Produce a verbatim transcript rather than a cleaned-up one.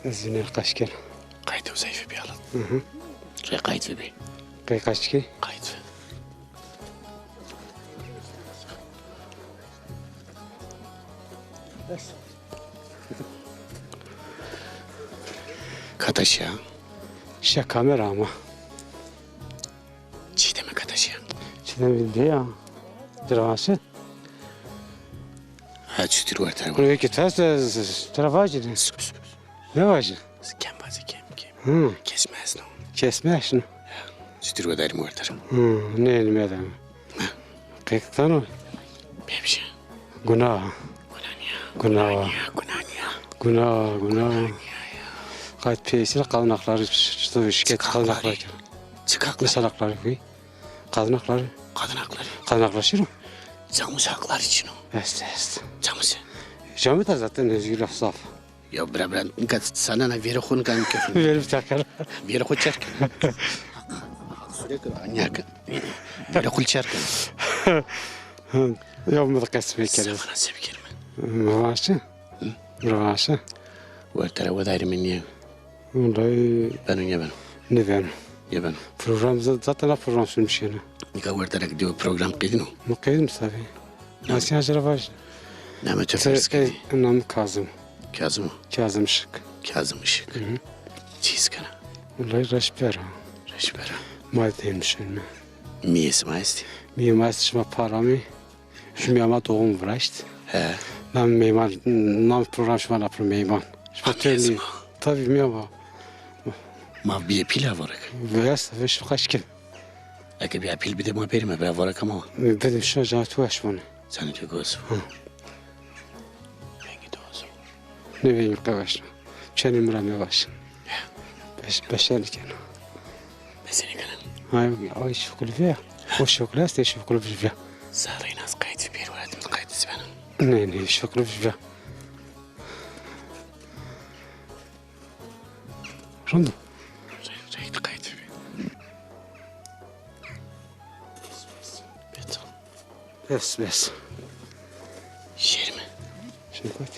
Ez vînên qaç kena. Qayt ew zeyfî bî halat. Hı hı. Rê qayt vî bî. Qey qaç kî? Qayt vî. Kata şiya? Şiya kamera ama. Çiğdem'e kata şiya? Çiğdem bildi ya. Dırvası. Ha, çutir werter. Bunu ki ters, ters, ters vacide. Ne vacide? Kem bazı kem kem. Hı. Kesmez no. Kesmez no. Çutir wedarim werter. Hı, ne elime adam. Qeqtano. Bebşe. Günah. Günah niya. Günah. Günah niya. Günah, günah. Qayt peyesine kadın hakları, işte şikayet kadın hakları. Çıkakları. İnsan hakları. Kadın hakları. Kadın hakları. Kadın hakları şirin. Camış hakları için o. Est, est. Camış. Camış da zaten özgür laf zaf. Ya bira bira, nika sana na vêrê xo nika nika. Vêrê takar. Vêrê xo çerk. Sürekli anyak. Vêrê xo çerk. Ya mi de qesme kere. Sana se bikerme. Rıvaşı. Rıvaşı. Wertera wedayrime niye? Vallahi beno, niye beno? Ne beno? Niye beno? Program z-, zaten ha program sunmuş yani. Nika wertera ki diyor program qeydino. Mu qeydim tabii. Nasıl hazır var? Name te, te, fers kedi. Namı Kazım. Kazım o. Kazım Işık. Kazım Işık. Hı hı. Çiz kana. Vallahi reşber ha. Reşber ha. Ma demiş yani. Miyesi ma esti. Miyesi ma esti, şima parami. Şu miyama doğum viraşt. He. Nam meyman, nam program şima na pro meyman. Şima teni. Tabii miyama. Ma bir pila varak. Veya sefe şu kaç kim? Eke bir pil bir de ma perime, bira varak ama. Bedim şu can tu aşmone. Sen tu göz. Hı. Rengi doğru. Ne vengî qeweş. Çenê mi ra mevaş. Beş, beşer keno. Besenî kena. Ay, ay şukul vîya. O şukul est, şukul vîya. Sarî nas qayt vî, bir welatim qayt zibena. Ne, ne, şukul vîya. Rondo. Reyt qayt vî. Beton. Bes, bes. Şêr mi? Şêr kot.